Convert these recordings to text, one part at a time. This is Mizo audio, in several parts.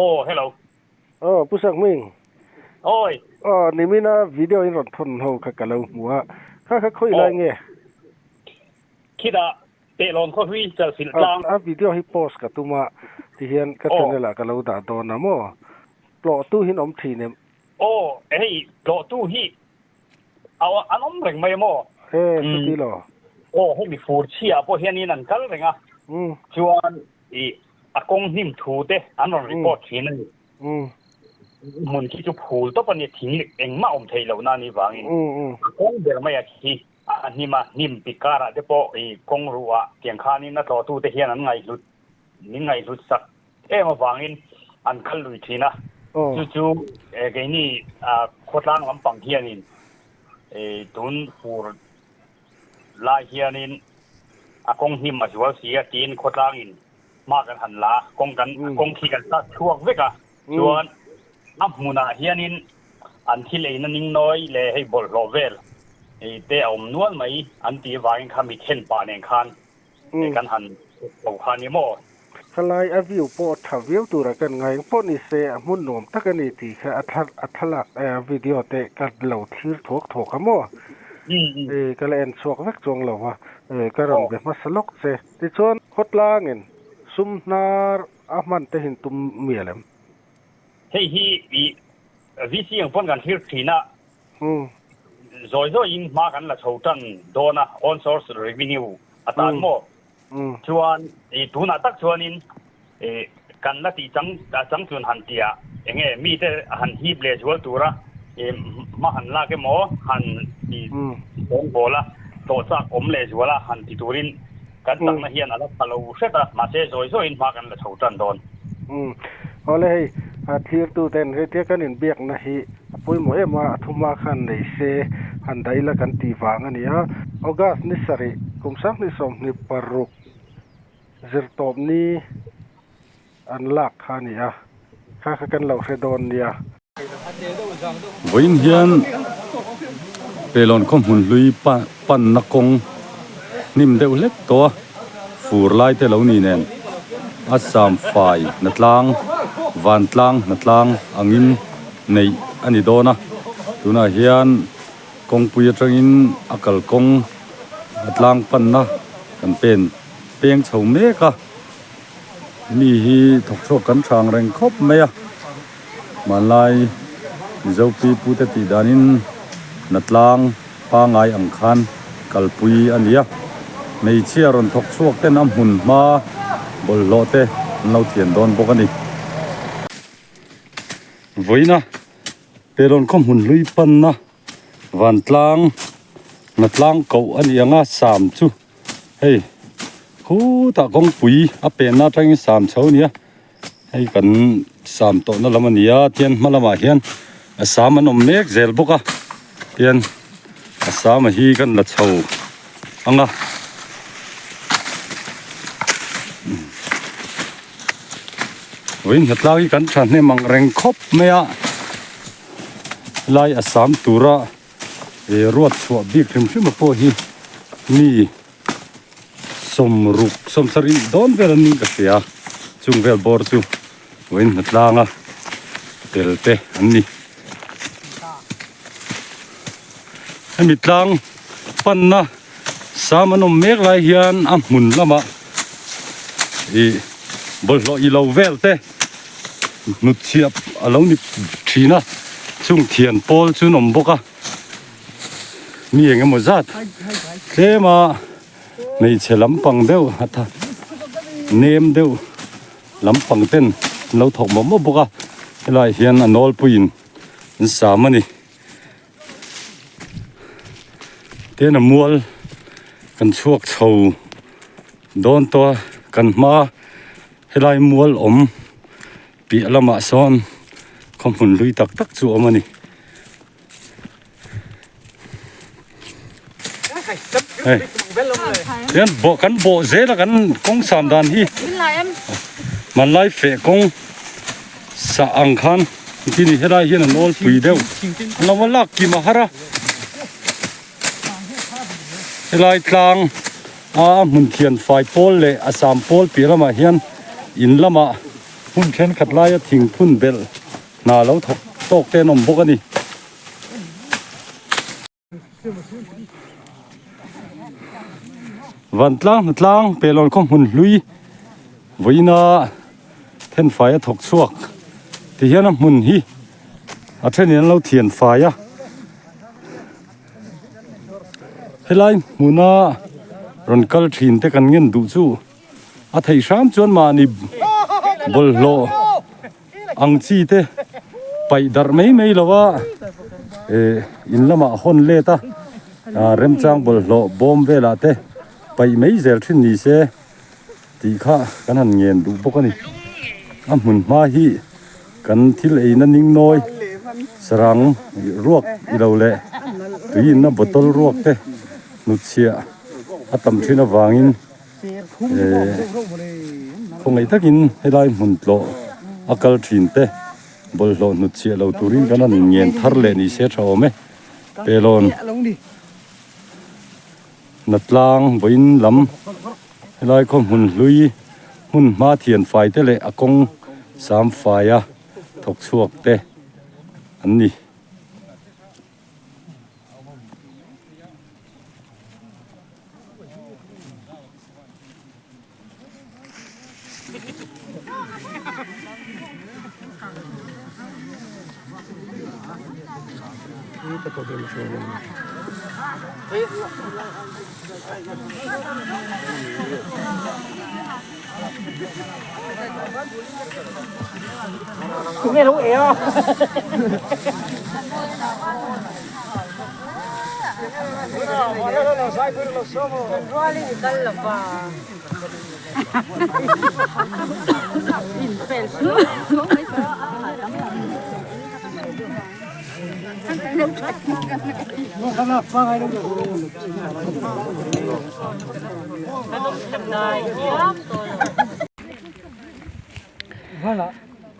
Aw hello. Aw Pu Sakming. Awi. Aw nimina video in rawn thawn ho kha ka lo hmu a, kha kha khawi lai nge? Khitah Pehlawn khaw hlui chalfilh tlang. A video hi post ka tum a, tihian ka channel ah ka lo dah dawn a maw? Tlawhtu hi an awm thin em? Aw hei tlawhtu hi an awm reng mai a maw? E chuti lo. Aw hemi fur chhiah pawh hianin an kal reng a, chuan I a kawng hnim thu te an rawn report thin a ni. Hmun khi chu phul tawp a ni, thing leh engmah awm thei lohna a nih vangin a kawng ber mai a khi a hnim a, hnim pi karah te pawh i kawng ruhah tiang khanin a tlawhtute hian an ngaihhlut min ngaihhlut sak em avangin an kal lui thin a. Chu chu keini khawtlang lampang hianin tun fur lai hianin a kawng hnim a zual si a tiin khawtlangin hma kan han la a, kawng kan kawng khi kan start chhuak vek a, chuan a hmunah hianin an thil eina ning nawi leh hei bawlhhlawh vel te a awm nual mai an tih avangin kha mi then pah nen khan kan han ko kha ni maw? Khalai a view pawh tha viau tura kan ngai ang pawh ni se a hmun nuam tak a ni tih kha a thla a thlalak a video te ka lo thlir thuak thuak a maw? E ka la en chhuak vek chuang lo va e ka rawn be hmasa lawk che. Tichuan khawtlangin sum hnar a hman te hin tum mial em? Hei hi i VC ang pawn kan thlir thin a. Zawi zawiin hma kan la chho tan dawn a, own source revenue atan maw? Chuan i tunah tak chuanin i kan la tih chang changchun han tih ah enge mite han hip leh zual tura i hma han lak emaw han i sawngbawl a hlawh chak awm leh zual a han ti turin kan chakna hian a la tha lo hret a, mahse zawi zawiin hma kan la chho tan dawn. Awle hei a thlirtu ten hetia kan inbiakna hi a pawimawh em a, a thuma khan nei se han daih ila kan tih vang a ni a. August ni sarih kum 2026 zirtawp ni an lak kha a ni a, kha kha kan lo hre dawn nia. Vawiin hian Pelawn khaw hmun hlui panna kawng hnim deuh hlek tawh a, fur lai te lo ni nen a sam fai hna tlang, vantlang hna tlang angin neih a ni dawn a, tunah hian kawngpui atangin a kalkawng a tlang panna kan pen peng chho mek a, mi hi thawk chhuak kan thang reng khawp mai a. Hmanlai Mizo pi pute tih danin Natlang pangai ang khan kalpui a ni a, hmeichhia rawn thawk chhuak ten a hmun hma bawlhhlawh te an lo thian dawn bawk a ni. Vawiina Pelawn khaw hmun hlui panna vantlang Natlang koh a ni ang a, sam chu hei khutah kawngpui a penna atangin sam chho a ni a. Hei kan sam tawhna lam a ni a tian hma lamah hian a sam an awm mek zel bawk a tian a sam a hi kan la chho ang a vawiin hnatlang hi kan thahnem ang reng khawp mai a helai a sam tura eh ruat chhuah bik hrim hrim a pawh hi mi. Sawmruk sawmsarih dawn vel an nih ka hria chung vel bawr chu vawiin hnatlanga tel te an ni. Hemi tlang panna sam an awm mek lai hian a hmun lamah ih bawlhhlawh i lo vel te hnutchhiah a lo ni thin a chung thian pawl chu an awm bawk a. Mi eng emaw zat tlem a hmeichhe lampang deuh a tha nem deuh lampang ten an lo thawk mawp mawp bawk a helaiah hian a nawlpuiin an sam a ni tin a mual kan chhuak chho dawn tawh a kan hma helai mual awm piah lamah sawn khaw hmun hlui tak tak chu a awm a ni. Hei hian bawh kan bawh zel a kan kawng sam dan hi hmanlai feh kawng sah ang khan engtin ni helai hian an awl pui deuh an lo va lak kim a har a helai tlang a hmun thian fai pawl leh a sam pawl piah lamah hian in lamah. Hmun thenkhat laia thing phun belh hna lo thawk tawk te an awm bawk a ni. Vantlang hnatlang Pelawn khaw hmun hlui vawiina thenfai a thawk chhuak ti hian a hmun hi a thenin an lo thian fai a. Helai hmuna rawn kal thin te kan ngen duh chu a theih hram chuan mahni bawlhhlawh ang chi te paih darh mai mai lo a eh in lamah hawn let a ah remchang bawlhhlawh bawm velah te paih mai zel thin ni se tih kha kan han ngen duh bawk a ni a hmun hma hi kan thil eina ning nawi sarang ruak ilo leh tui inna bottle ruak te hnutchhiah a tam thin avangin. Khawngaih takin helai hmun tlawh a kal thin te bawlhhlawh hnutchhiah lo turin kan han inngen thar leh ni se tha awm e. Pelawn Natlang vawiin lam helai khaw hmun hlui hmun hma thian fai te leh a kawng sam faia thawk chhuak te an ni.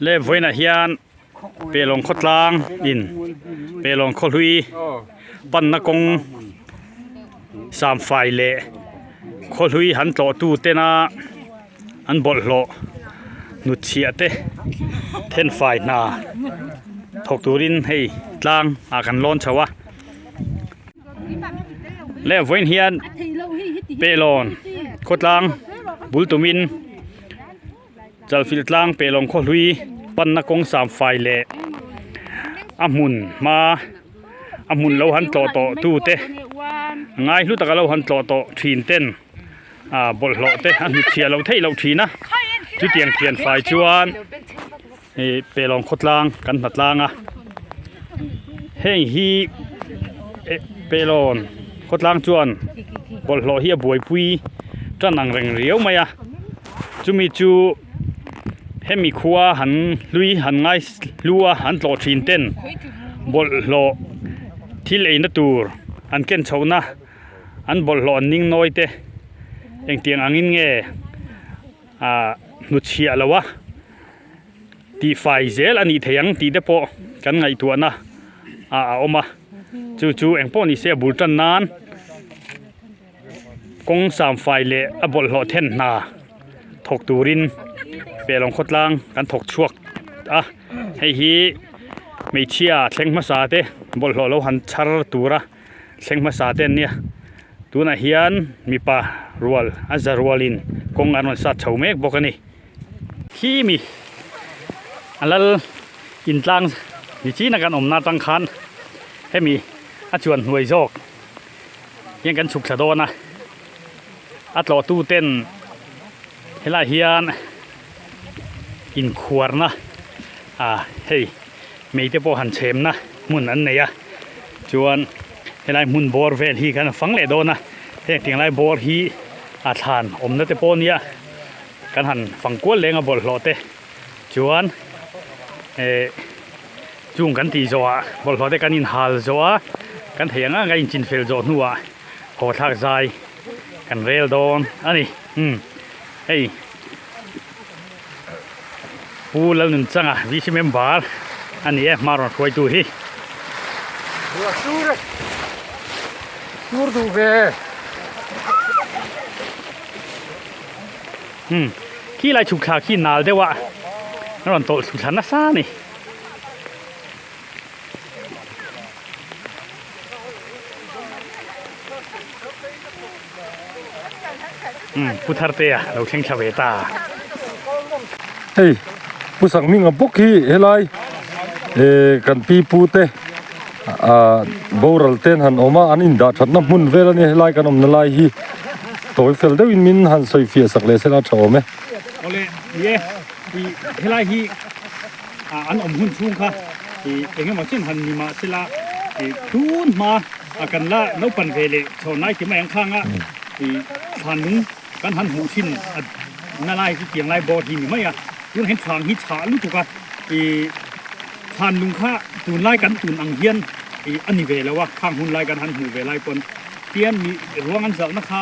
Le vawiinah hian Pelawng khawtlang in Pelawng khawhlui panna kawng samfai leh khawhlui han tlawh tu tena an bawlhhlawh hnutchhiah te thenfai hna thawk turin hei tlang ah kan lawn chho a le vawiin hian Pehlawn khawtlang bul tumin Chalfilh tlang Pehlawn khawhlui panna kawng samfai leh a hmun hma a hmun lo han tlawh tawh tute ngai hlu taka lo han tlawh tawh thin ten. ah bawlhhlawh te a hnutchhiah loh theih loh thin a chutiang thian fai chuan ih Pehlawng khawtlang kan hna tlang a heng hi eh Pehlawn khawtlang chuan bawlhhlawh hi a buaipui tan ang reng riau mai a chumi chu hemi khua han hlui han ngai hlu a an tlawh thin ten bawlhhlawh thil eina tur an ken chhohna. An bawlhhlawh an ning nawi te engtiang angin nge ah hnutchhiah lo a tihfai zel a nih theih ang tih te pawh kan ngaihtuahna ah a awm a chu chu engpawh ni se a bul tan nan kawng samfai leh a bawlhhlawh then hna thawk turin Pehlawng khawtlang kan thawk chhuak a hei hi hmeichhia thleng hmasa te bawlhhlawh lo han chhar tura. Thleng hmasa te an nia tunah hian mipa rual a za rualin kawng an rawn sat chho mek bawk a ni khi mi a lal intlang ni chin a kan awmna atang khan hemi a chuan hnuai zawk hian kan chhuk thla dawn a a tlawh tu ten helaiah hian inkhuarna ah hei. Mei te pawh han chhemna hmun an nei a chuan helai hmun bawr vel hi khan a fang leh dawn a heng tiang lai bawr hi a thlan awmna te pawh nia kan han fang kual leng a bawlhhlawh te chuan eh chung kan tih zawh ah bawlhhlawh te kan inhal zawh a kan theih ang ang a inchinfel zawh hnuah haw thlak zai kan rel dawn a ni umm hei. Pu Lalnunchanga VC member a ni e hma rawn hruaitu hi. Ruah sur e. Sur duh ve. Hmm. Khi lai chhuk thla khi nal deuh a. A rawn tawlh thlu thla nasa a ni. Umm Pu Thartea lo thleng thla ve ta. Hei Pu Sanghminga bawk hi helai eh kan pi pu te ah boral ten han awm a an indah thatna hmun vel a nia helai kan awmna lai hi tawi fel deuhin min han sawi fiah sak leh sela a tha awm e. Awle ni e i helai hi an awm hun chhung kha i engemaw chen han ni mah sela i tun hma a kan la naupan ve leh chhawn lai ti mai ang khang a i thlan lung kan han hmuh thin a na lai chu tiang lai bawr hi ni mai a tun hian thlan hi chhah lutuk a i thlan lung kha tunlai kan tun ang hian i a ni ve lo a khang hun lai kan han hmuh ve lai pawn tian mi ruang an zalhna kha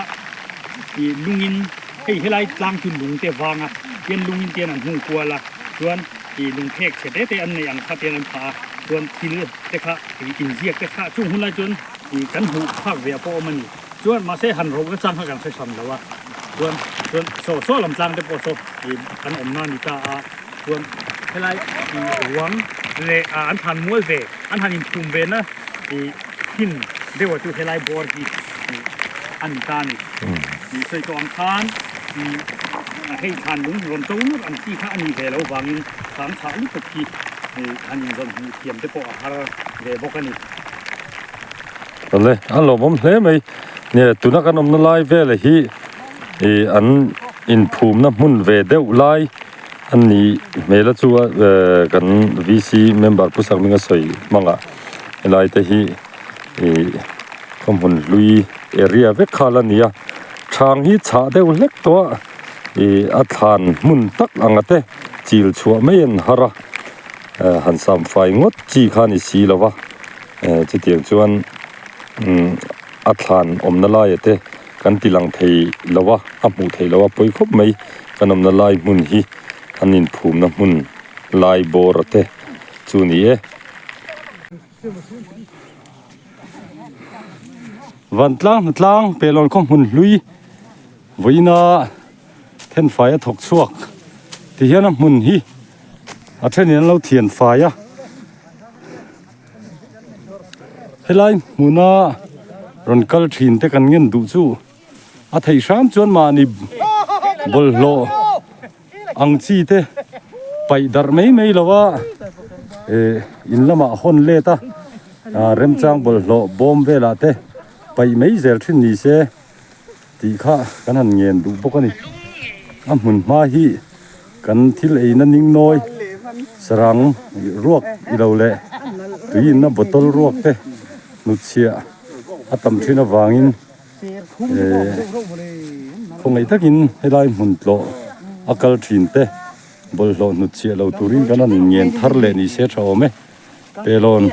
i lungin Hei helai tlang chu lung te vang a, tian lungin tian an hung kual a, chuan ih lung phek chhe te te an neih ang kha tian an phah a, chuan thil te kha ih inziak te kha chung hun lai chuan ih kan hmuh phak ve a pawh awm a ni. Chuan mahse han ro na chang kha kan hre hran lo a, chuan chuan saw saw lam tlang te pawh saw ih an awmna a ni ta a, chuan helai ih ruang leh ah an han mual ve an han inphum ve na ih thin deuh ah chu helai bawr hi ih a ni ta a ni. Tih sawi tawh ang khan hei thlan lung rawn to ngut ang chi kha a nih ve loh vangin thlam chhah lutuk hi han inzawn hmuh thiam te pawh a har ve bawk a ni. Awle, a lawmawm hle mai. Nia, tuna kan awmna lai vel hi ih an inphumna hmun ve deuh lai a ni hmel a chu a kan VC member Pu Sakminga sawi hmangah helai te hi ih khawhmun hlui area vek kha la ni a thang hi chhah deuh hlek tawh a ih a thlan hmun tak anga te chil chhuah mai an har a eh han sam fai ngawt chi kha a ni si lo va eh chutiang chuan umm a thlan awmna laia te kan ti lang thei lo a a hmuh theih loh a pawi khawp mai kan awmna lai hmun hi an inphumna hmun lai bawr a te chu ni e. Vantlang hnatlang Pelawn khaw hmun hlui vawiina thenfai a thawk chhuak ti hian a hmun hi a thenin an lo thian fai a helai hmuna rawn kal thin te kan ngen duh chu a theih hram chuan mahni bawlhhlawh ang chi te paih darh mai mai lo a eh in lamah hawn let a ah remchang bawlhhlawh bawm velah te paih mai zel thin ni se tih kha kan han ngen duh bawk a ni a hmun hma hi kan thil eina ning nawi sarang ruak ilo leh tui inna bottle ruak te hnutchhiah a tam thin avangin. Eh khawngaih takin helai hmun tlawh a kal thin te bawlhhlawh hnut chhiah lo turin kan han inngen thar leh ni se tha awm e. Pelawn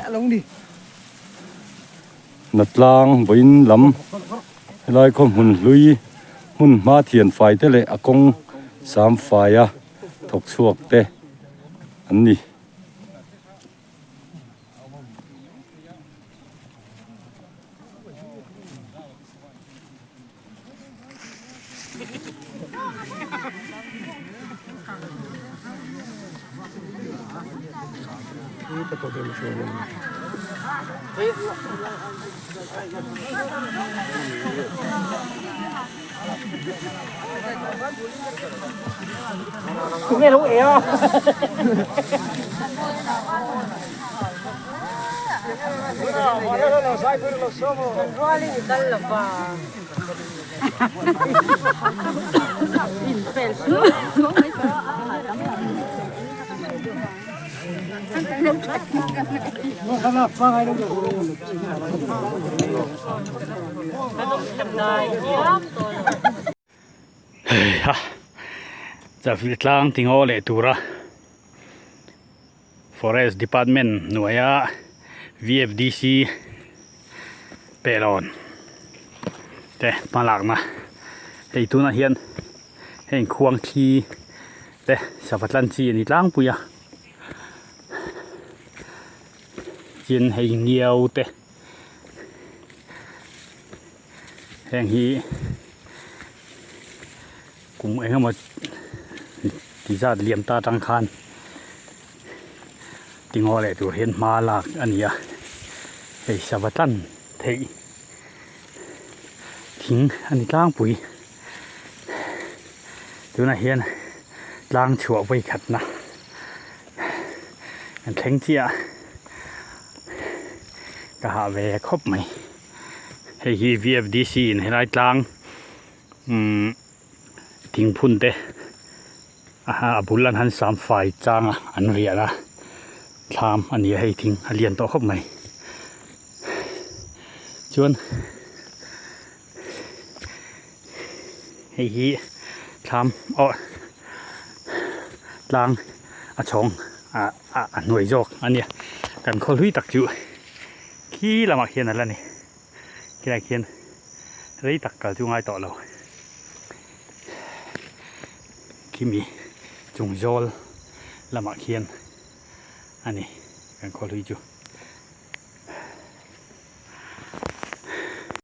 Natlang vawiin lam helai khaw hmun hlui hmun hma thian fai te leh a kawng sam faia thawk chhuak te an ni. Heiha chawlh tlang ti ngaw leh tura forest department hnuaia V F D C pelawn te hmalakna hei tunah hian heng khuang thli te sava tlan chi a ni tlangpui a tin hei ngiau te. Heng hi kum eng emaw ti zat liam ta atang khan. Tingaw leh tur hian hma lak a ni a, hei sava tlan theih thing a ni tlangpui. Tunah hian tlang chhuah vawi khatna kan thleng chiah a, ka hah ve khawp mai. Hei hi V_F_D_C in helai tlang umm thingphun te a bul an han sam fai chang a an riah a thlam a ni a hei thing a lian tawh khawp mai chuan hei hi thlam aw tlang a chhawng ah a hnuai zawk a nia kan khaw hlui tak chu khi lamah khian a la ni khilaiah khian rei tak kal chu ngai tawh lo. Khimi chung zawl lamah khian a ni kan khaw hlui chu.